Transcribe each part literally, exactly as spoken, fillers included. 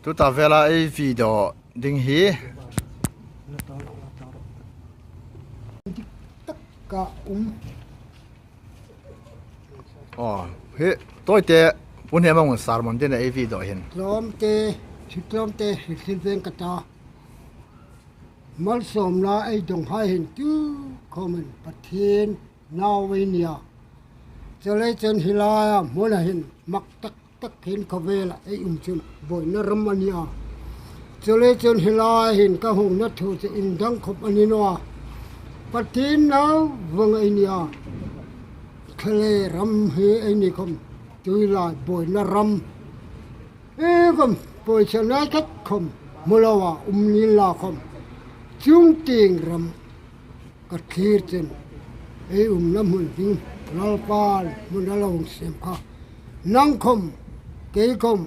Tuta vela ei video ding hi. Ka um. Aw, hi, tawite, Pu Hnemang sermon dingin ei video hin. Tlawmte, thi tlawmte, hi thil veng ka ta. Malsawmna ei dawng hai hin tu khawmin Pathien nau ei nia. Chuleiin hi laia hmuna hin mak tak tak hin khawvela ei um chun buoina ram a nia. Chuleiin hi lai hin ka hungna thu chu indang khawp a ni naw a. Pathien nau vawng ei nia. Thlalêr ram hi ei ni khawm, tuilai buoina ram. Ei khawm, pawisa nai khat khawm hmu loa um ni inla khawm, chuong tieng ram ka thlir chun ei umna hmun ding Lalpan hmun a lo hung siem kha. Nang khawm, kei khawm,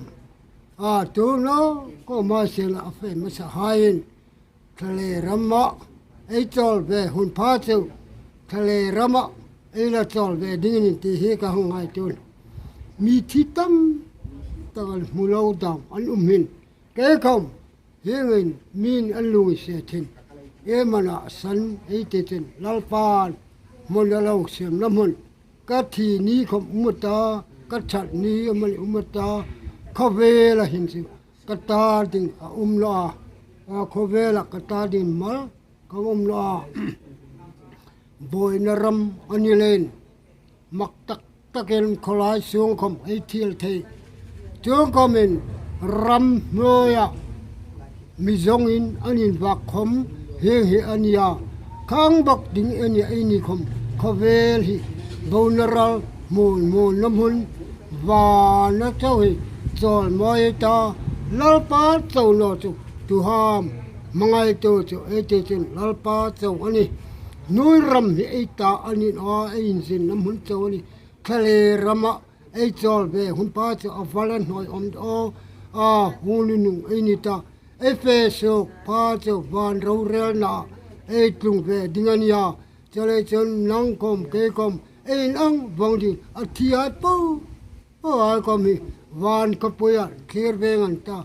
a, tu'n naw, kuoma sienla a fe hmasa haiin, thlalêr rama ei chawl ve hun pha chu, thlalêr rama ei la chawl ve ding a nih ti hi ka hang ngaituo. Mi thi tam tak an hmu lo dam an um hin, kei khawm, hieng hin mi'n a lunginsiet hin, ei mana san ei ti chun Lalpan hmun a lo siemna hmun, ka thi ni khawm um a ta, ka that ni amanih um a ta, khawvela hin chu ka ta ding a um naw a, a, khawvela ka ta ding mal ka um naw a. Buoina ram a ni leiin, mak tak takin khawlai sung khawm ei thil thei. Chuong khawmin ram hnuoia mi zawngin an invak khawm hieng hi a nia. Khang bawk ding a nia ei ni khawm, khawvel hi buoina ral hmun hmunna hmun, vana chau hi chawl mawi ei ta, Lalpa chau naw chu, tu ham, hmangaituo chu ei ti chun Lalpa chau a nih. Hnuoi ram hi ei ta a ni naw a, ei inzinna hmun chau a nih. Thlalêr rama ei chawl ve hun pha chu a vala hnuoi awm aw, a, hun nunung ei ni ta. Ei fe suok pha chu van rorêlna ei tlung ve ding a nia. Chuleiin nang khawm, kei khawm, ei inang vawng ding a, thi hai po po hai khawm hi van khawpuia thlir veng an ta.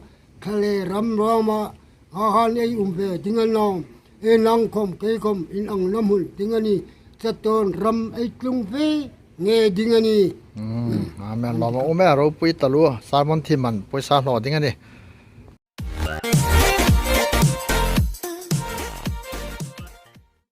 Thlalêr ram ruong ma, a han ei um ve ding a nawm. Ei nang khawm, kei khawm, inangna hmun ding a nih. Chatuon ram ei tlung ve ngei ding a nih. Mm, amen. Lawm a um e, ropui taluo. Sermon thiem an pawisa hlaw ding a nih.